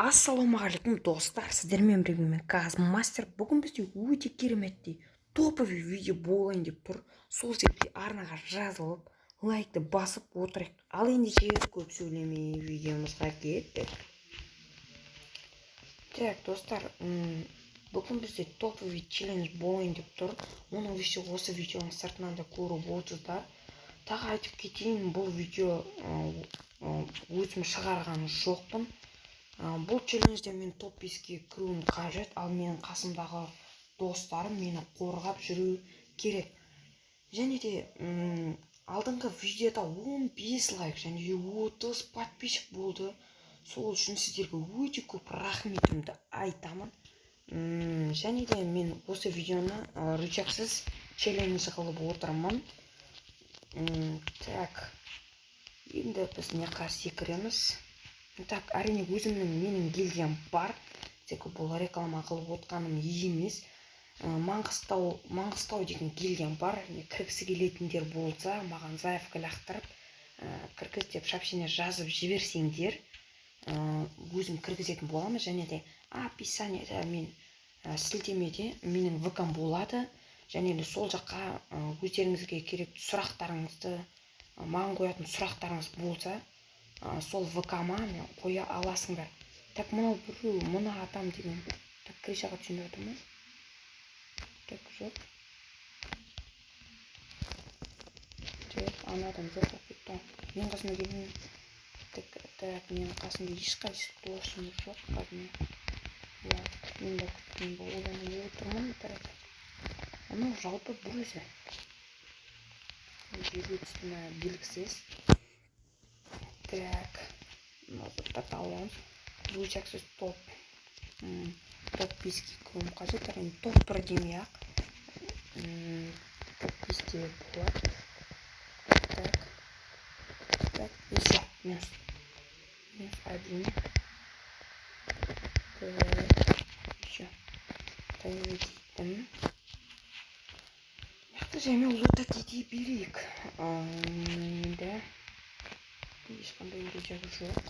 Ассалаумағалейкум, достар! Сіздермен бірге мен, Казмастер. Бүгін бізде өте кереметтей топовый видео болайын деп тұр. Сол себепті арнаға жазылып, лайкты басып отырайық. Ал ендеше көп сөйлемей, видеомызға кеттік. Так, достар, бүгін бізде топовый челлендж болайын деп тұр. Оны еще осы видеоның сыртынан да көріп отырсыздар. Тағы айтып кетейін, бұл видео өзім шығарған жоқпын. Бұл челленджде мен топ 5-ке кіруім қажет, ал менің қасымдағы достарым мені қорғап жүру керек. Және де алдыңғы видеода 15 лайк және де 30 подписчик болды. Сол үшін сіздерге өте көп рахметімді айтамын. Және де мен осы видеоны рычагсыз челлендж қылып отырмын. Так, енді біз мына жаққа секіреміз. Так, әрине, өзімнің, менің гильдиям бар, тек бұл реклама қылып отқаным емес. Маңғыстау деген гильдиям бар. Кіргісі келетіндер болса, маған заявка лақтырып, кіргіз деп сообщение жазып жіберсеңдер, өзім кіргізетін боламын. Және де описаниеда мен сілтемеде менің ВК болады. Және де сол жаққа өздеріңізге керекті сұрақтарыңызды, маған қоятын сұрақтарыңыз болса, сол ВК-ма мен қоя аласыңдар. Так, мынау біреу, мына адам деген. Так, крышаға түсейін деп жатыр ма? Так, жоқ. Так, ана адам жоқ болып кетті ғой. Менің қасыма келген. Так, так, менің қасымда ешқайсы досым жоқ қазір. Иә, мен де күткен, ойланып отырмын. Так, анау жалпы бір өзі жерге түсті ме, белгісіз. Так, мына заттарды аламыз. Рычагсыз топ 5-ке кіруім қажет. Әрине, топ 1 демей ақ, топ 5-те болады. Так, так, и все, минус, минус один. Так, еще кеттім. Мына жаймен лутать ете берейік. Енді ешқандай рычаг жоқ.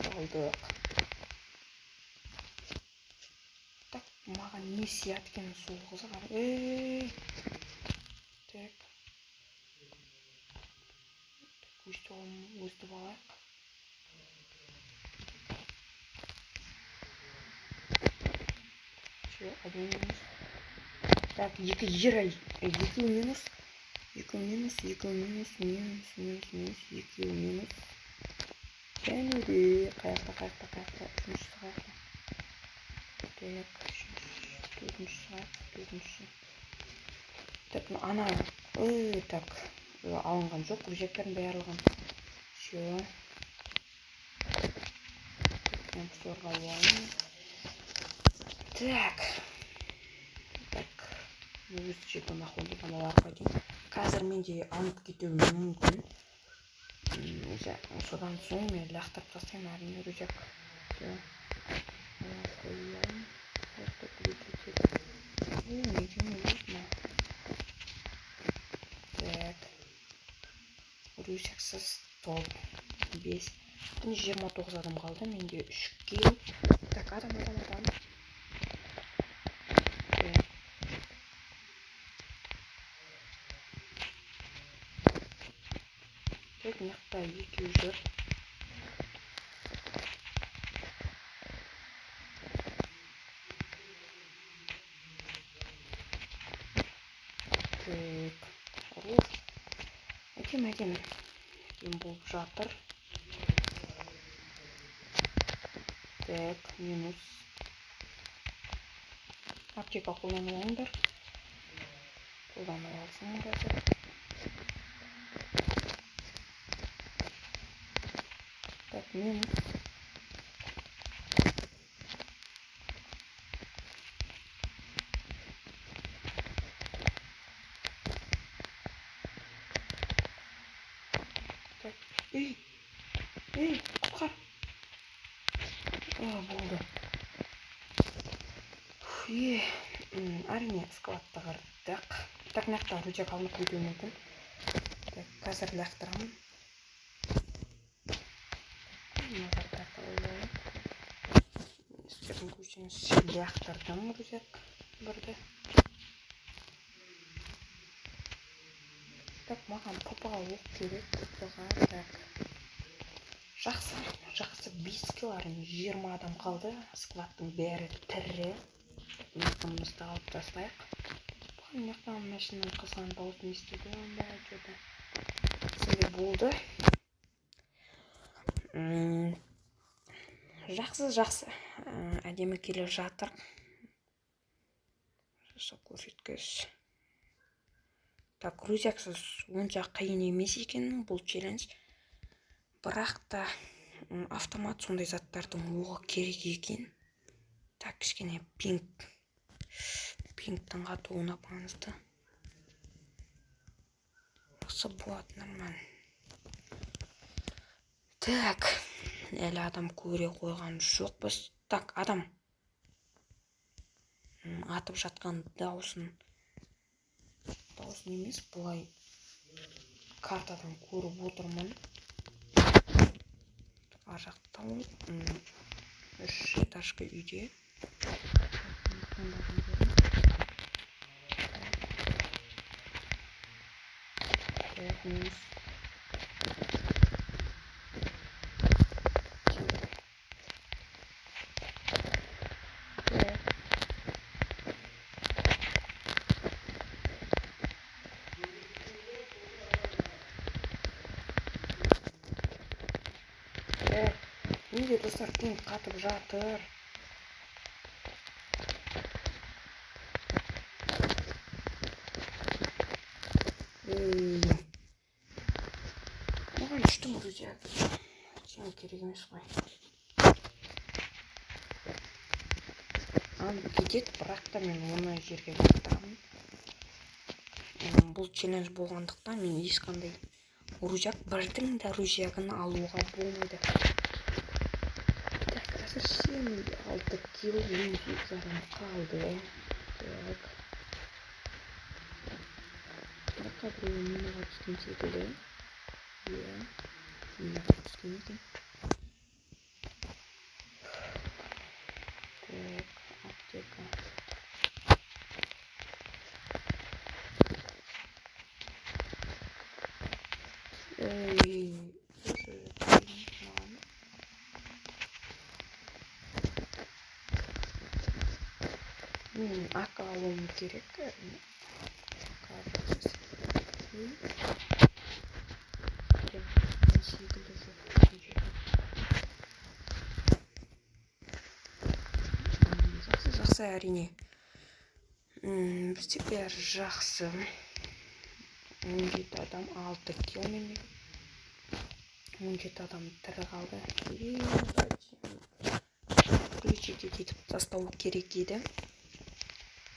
Алдық. Так, маған не сияды екен, сол қызық. Ей, так, өстіп, өстіп алайық. Все, один минус. Так, екі ер, екеу минус, екеу минус, екеу минус, минус, минус, минус, екеу минус. Және де қаяқта, қаяқта, қаяқта? Үшіншісі қаяқта? Так, үшіншісі, төртіншісі қаяқта? Төртіншісі. Так, ана, ой, так, алынған жоқ рюкзактардың барлығын. Все, мусорға алайын. Так, так, өз жерде мақұл деп аналарға дейін. Қазір менде алынып кетуі мүмкін. Содан соң мен лақтырып тастаймын, әрине, рюкзак. Все, қояйын. Не деген? Так, рюкзаксыз топ 5. 29 адам қалды, менде үш килл. Так, адам, адам, адам. Так, так, мына жақта екеу жүр. Так, хорош, әдемі, әдемі, әдемі болып жатыр. Так, минус. Аптека қолданып алыңдар, қолданып алсын қазір. Так, минус. Так, ей, ей, құтқар! О, болды. Е, әрине, складты қырдық. Так, мына жақта рюкзак алынып кетуі мүмкін. Так, қазір лақтырамын. Лақтырдым рюкзак бірді. Так, маған ПП-ға оқ керек, ПП-ға. Так. Жақсы, жақсы, 5 киларым, 20 адам қалды. Складтың бәрі тірі. Мықтымызды алып тастайық. Бұған мына машинаның қызған дауысын естідім ба, что-то. Сондай болды. Жақсы, жақсы. Әдемі келе жатыр. Жақсы көрсеткіш. Так, рюкзаксыз онша қиын емес екен бұл челлендж. Бірақ та автомат сондай заттардың оғы керек екен. Так, кішкене пингтің қатуына байланысты. Жақсы болады, нормально. Так, әлі адам көре қойған жоқпыз. Так, адам. Атып жатқан дауысын емес, былай картадан көріп отырмын. Ар жақта 3 этажка үйде. Так, минус. Менде достар пинг қатып жатыр. Маған үштің рюкзак. Сен керек емес қой. Алып кетеді, бірақ та мен оны жерге лақтырамын. Бұл челлендж болғандықтан мен ешқандай рюкзак, бірдің де рюкзагын алуға болмайды. Так, әзірше менде 6 кило 18 адам қалды. Так. Бірақ біреуі минаға түскен секілді. Иә, минаға түскен екен. Так, аптека. Эй, маған. Мен АК алуым керек. Жақсы, жақсы, әрине. Бізде бәрі жақсы. 17 адам, 6 килл менде. 17 адам тірі қалды. Включить етіп тастау керек еді.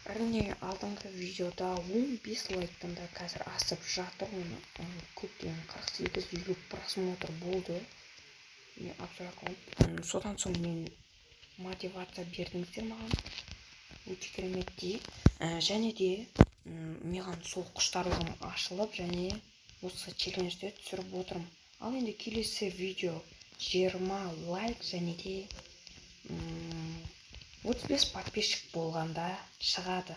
Әрине, алдыңғы видеода 15 лайктан да қазір асып жатыр. Оны көптеген 48-50 просмотр болды. Мен обзор қылып, содан соң мен мотивация бердіңіздер маған. Өте кереметтей. Және де маған сол құштарлығым ашылып, және осы челленджді түсіріп отырмын. Ал енді келесі видео 20 лайк және де 35 подписчик болғанда шығады.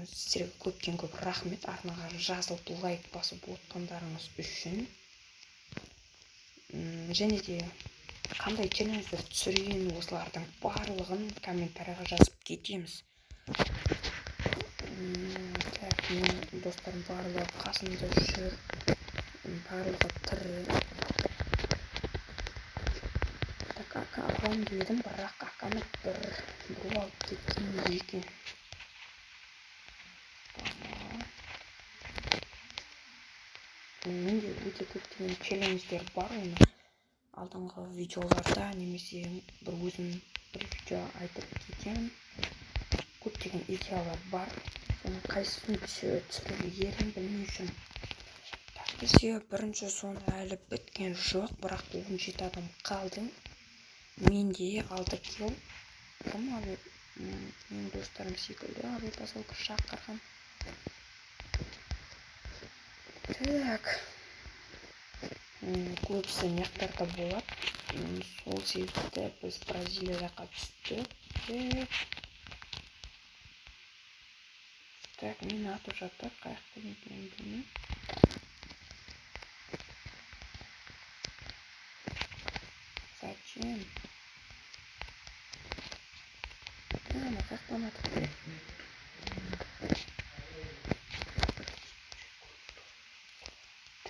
Сіздерге көптен көп рахмет, арнаға жазылып, лайк басып отқандарыңыз үшін. Және де қандай челлендждер түсірейін, осылардың барлығын комментарийға жазып кетеміз. Так, менің достарым барлығы қасымда жүр, барлығы тірі. Так, АК алайын дедім, бірақ АК-ны біреу алып кеткен екен. Менде өте көптеген челлендждер бар, оны алдыңғы видеоларда немесе бір өзім бір видео айтып кетемін. Көптеген идеялар бар, соның қайсысын түсірерін білмей жүрмін. Так, бізде бірінші зона әлі біткен жоқ, бірақ 17 адам қалды. Менде 6 килл. Кім али? Менің достарым секілді али поселка шақырған. Так. Көбісі мияқтарда болады. Сол себепті біз Бразилия жаққа түстік. Так, мені атып жатыр, қаяқта екенін білмеймін. Зачем? Ана қаяқтан атып тұр?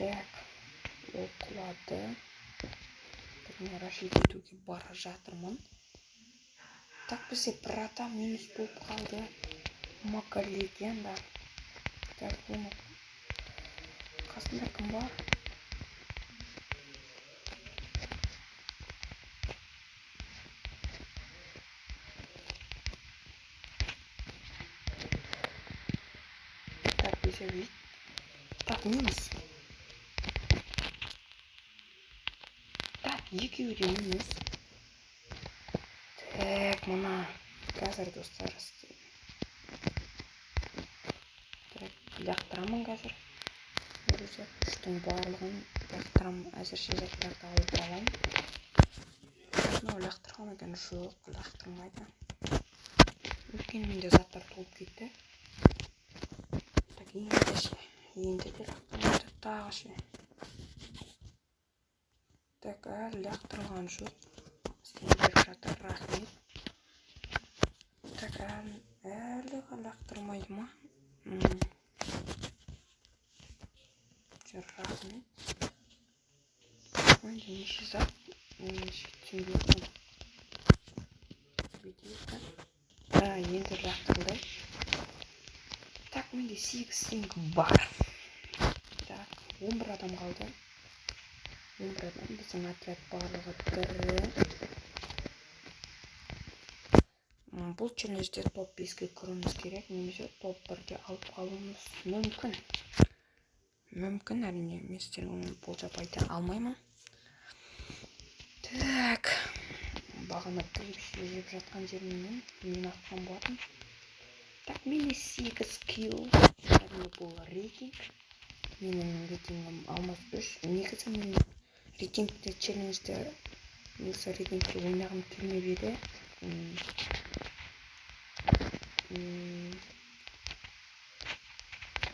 Так, ол құлады. Так, мен рашид етуге бара жатырмын. Так, бізде бір адам минус болып қалды. Мака легенда. Так, оның қасында кім бар? Так, бізде вид. Так, минус. Так, екеуі де минус. Так, мына қазір достар істеймін. Так, лақтырамын қазір. Рюкзак үштің барлығын лақтырамын. Әзірше заттарды алып алайын. Мынау лақтырған екен, жоқ, лақтырмайды. Өйткені менде заттар толып кетті. Так, енді ше, енді де лақтырмайды, тағы ше. Так, әлі лақтырған жоқ. Бізге беріп жатыр, рахмет. Так, әлі лақтырмайды ма? Рахмет. Енді неше зат? Неше түсінбей отырмын. Бүйтейік та. Енді лақтырылды. Так, менде 8 стинг бар. Так, 11 адам қалды. 11 адам, біздің отряд барлығы тірі. Бұл челленджде топ 5-ке кіруіміз керек, немесе топ 1-ге алып қалуымыз мүмкін. Мүмкін, әрине, мен сіздерге оны болжап айта алмаймын. Так, бағана кіріп жеп жатқан жерімнен мен атқан болатын. Так, менде 8 килл. Әрине, бұл рейтинг. Менің рейтингім алмас 3. Негізі мен рейтингте челленджде негізі рейтингте ойнағым келмеп еді.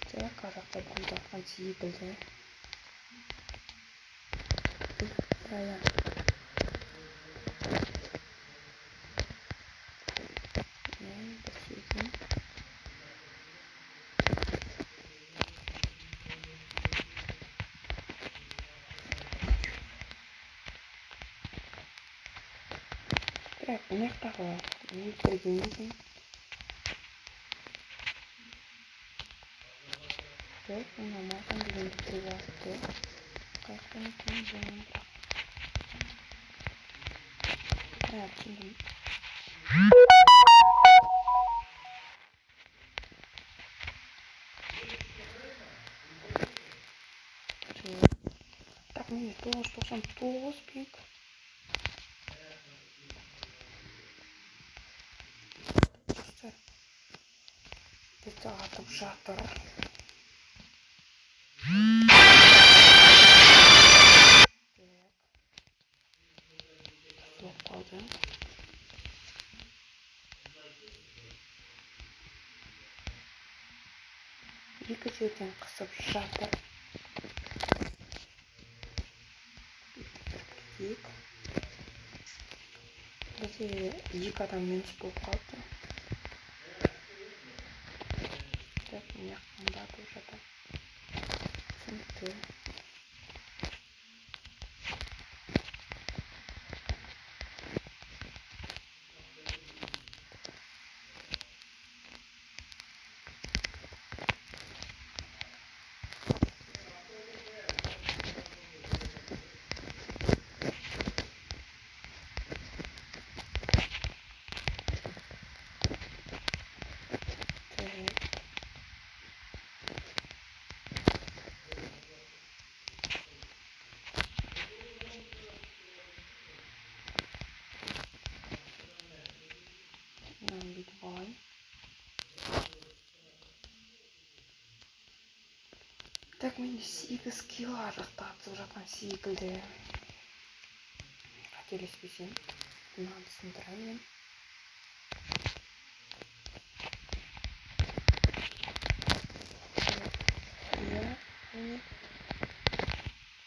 Так, ар жақта біреуді атқан секілді. Иә. Бір екен. Так, мына жақтағы өлтірген екен. Так, мына маған деген біреу атты. Қаяқтан екенін білмеймін бірақ. Түсіндім. Так, менде 999 пик. Достар, бізді атып жатыр. Так, қысылып қалды. Екі жерден қысып жатыр. Кетейік. Бізде екі адам минус болып қалды. Так, мына жақтан да атып жатыр. Түсінікті. Бүйтіп алайын. Так, менде 8 кило ар жақта атып жатқан секілді. Қателеспесем, мынаны сындырамын мен. Иә, міне.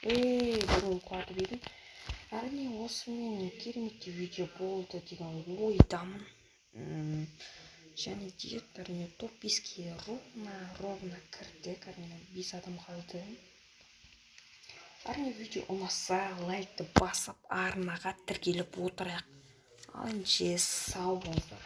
Ей, біреуін құлатып едім. Әрине, осымен керемет видео болды деген ойдамын. Және де, әрине, топ 5-ке ровно ровно кірдік. Әрине, бес адам қалды. Әрине, видео ұнаса, лайкты басып, арнаға тіркеліп отырайық. Ал ендеше, сау болыңыздар.